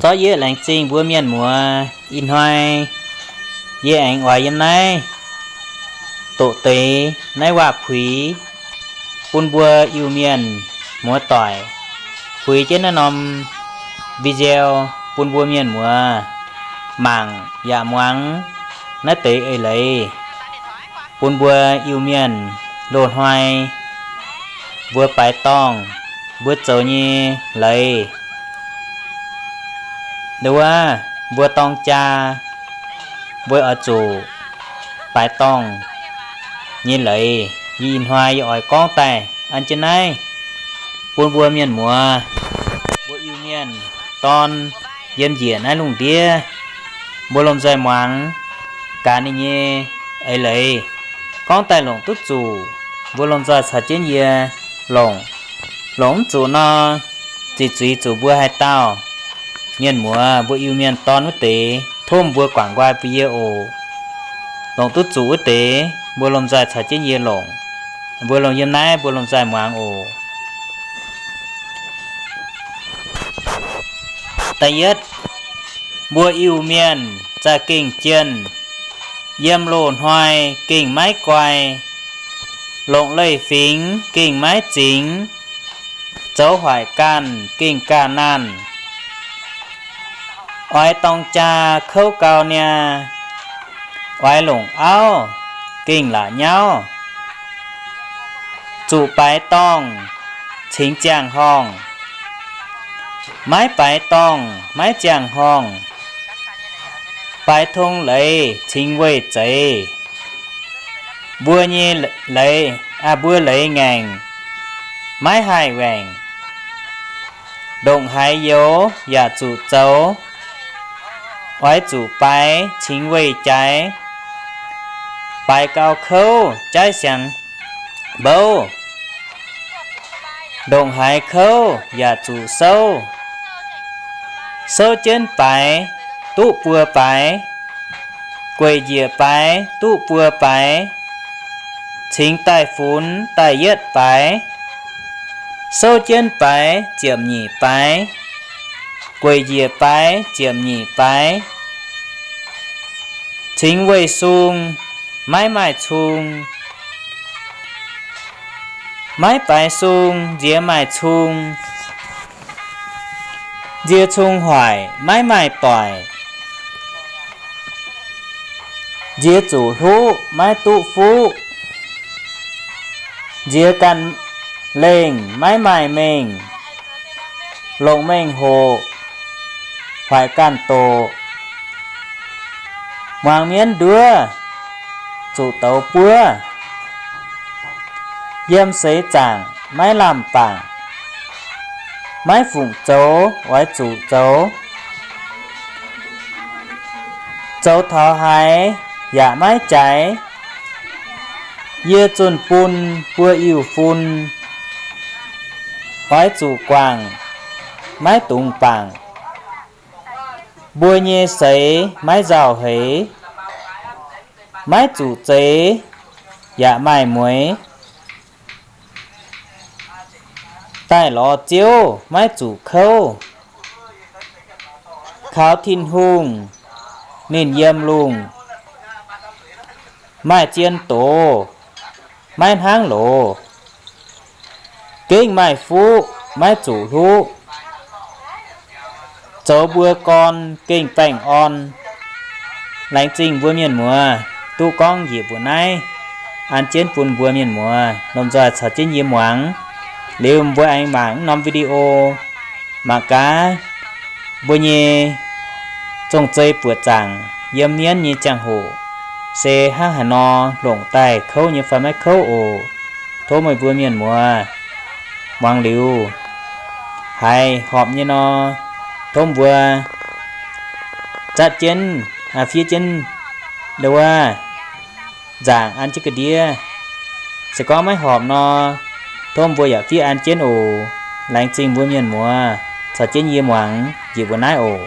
Zorqv yie laengz zingh mbuo mienh muoz. Ih hnoi yie aengx oix yiem naaiv doqc deix naaiv waac-puix bun mbuo Iu-Mienh muoz-doic, puix jienv naaiv norm video bun mbuo mienh muoz mangc yaac muangx naaiv deix eix leiz, bun mbuo Iu-Mienh loz-hnoi mbuo baix dorngh mbuo zoux nyei leiz. Nduov, mbuo dorng jaa, mbuo oix zuqc baix dorngh nyei leiz. Yie ih hnoi yie oix gorngv daaih an jienv naaiv bun mbuo mienh muoz, mbuo Iu-Mienh dorn yiem njiec naaiv lungh ndiev, mbuo lomh nzoih muangx gaax ninh nyei eix leiz. Gorngv daaih longc duqv zuqc, mbuo lomh nzoih caux jienv yie longc. Longc mv zuqc nor, ziqc zuiz zuqc mbuo haaix dauh mienh muoz, mbuo Iu-Mienh dorn wuov deix, tov mbuo guangc nqoi bun yie oc. Longc duqv zuqc wuov deix, mbuo lomh nzoih caux jienv yie longc. Mbuo longc yiem naaiv, mbuo lomh nzoih muangx oc. Da'yietv, mbuo Iu-Mienh za'gengh jienh, yiem loz-hnoi gengh maiv guai, longc leiz-fingx gengh maiv zingx, zoux hoic ganh gengh ganh naanh. Oix dorng jaa kouv gau niaa, oix longc auv gengh la'nyauv. Zuqc baix dorngh cingx ziangh horngh, maiv baix dorngh maiv ziangh horngh. Baix tong leiz cingx weih zeiz. Mbuo nyei leiz, aa, mbuo leiz ngaengc, maiv haih waengc. Ndongc haaix youz yaac zuqc zoux, oix zuqc baix cingx weih jaaix. Baix gau kouv jaaiv siangx mbouv. Ndongc haaix kouv yaac zuqc souv. Souv jienv baaix duqv buo baaix, gueic njiec baaix duqv buo baaix, cingx daaih funx daaih yietv baaix. Souv jienv baaix ziepc nyeic baaix, gueic njiec baaix ziepc nyeic baaix. Cingx weih sung, maiv maaih cung. Maiv baix sung nziex maaih cung. Nziex cung hoic, maiv maaih doic. Nziex zuqc hluqv, maiv duqv fuqv. Nziex ganh lengh, maiv maaih mengh. Longc mengh hoqc, hoic ganh doqc. Muangx mienv nduov, zuqc douz buov. Yiem seix zaangc maiv lamh bangc. Maiv fungc zoux oix zuqc zoux. Zoux taux haaix yaac maiv jaaix. Yie zunh bun buo iu-fun, oix zuqc guangc, maiv dungx bangc. Mbuo nyei seix maiv nzauh heix, maiv zuqc zeix yaac maaih mueix. Daaih lorz Ziouv maiv zuqc kouv. Kaux Tin-Hungh, ninh yiem lungh, maaih zien doz, maiv hnangv loz. Gengh maaih fuqv, maiv zuqc hluqv. Zoux mbuo gorn gengh baengh orn. Laengz zingh mbuo mienh muoz duqv gorngv njiec mbuoqc naaiv an jienv bun mbuo mienh muoz lomh nzoih caux jienv yie muangx. Liuz mbuo aengx mangc norm video. Mangc gaax mbuo nyei zong-zei buoqc zaangc yiem mienv nyei ziangh hoc se hnangv haaix nor, longc daaih kouv nyei fai maiv kouv oc. Tov meih mbuo mienh muoz muangx liuz, haiz horpc nyei nor, tov mbuo zatv jienv, aa, fiev jienv ndau wuov nzaangc an jienv ga'ndiev. Se gorngv maiv horpc nor, tov mbuo yaac fiev an jienv oc. Laengz zingh mbuo mienh muoz caux jienv yie muangx njiec mbuo naaiv oc.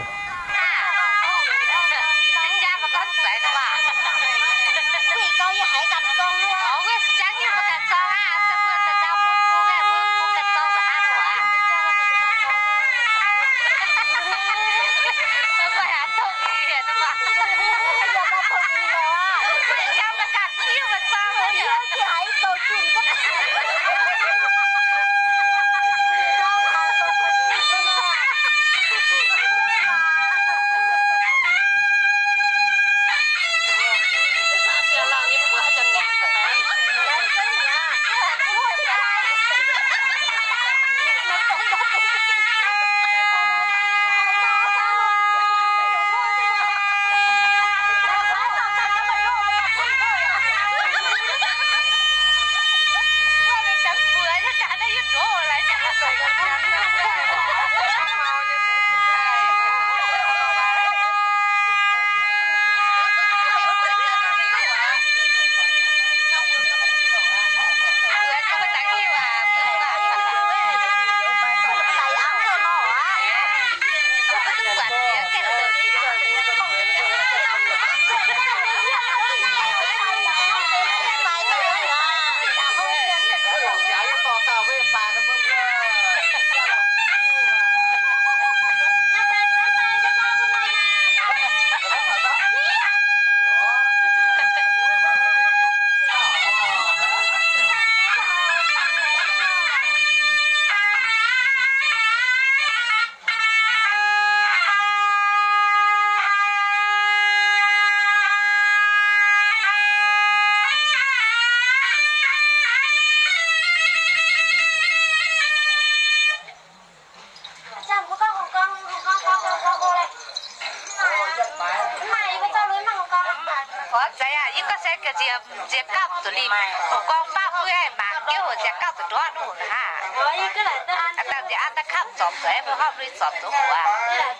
Zeiz aqv, yie gorngv se nziex, nziex gauh zuqc limh, gorngv baav mbuo mangc jienv hoc nziex gauh zuqc ndortv nuqv hnangv. Dangh nziex an daaih kapv zorpc zuqc, mbuo horpc lui zorpc zuqc hoc aqv.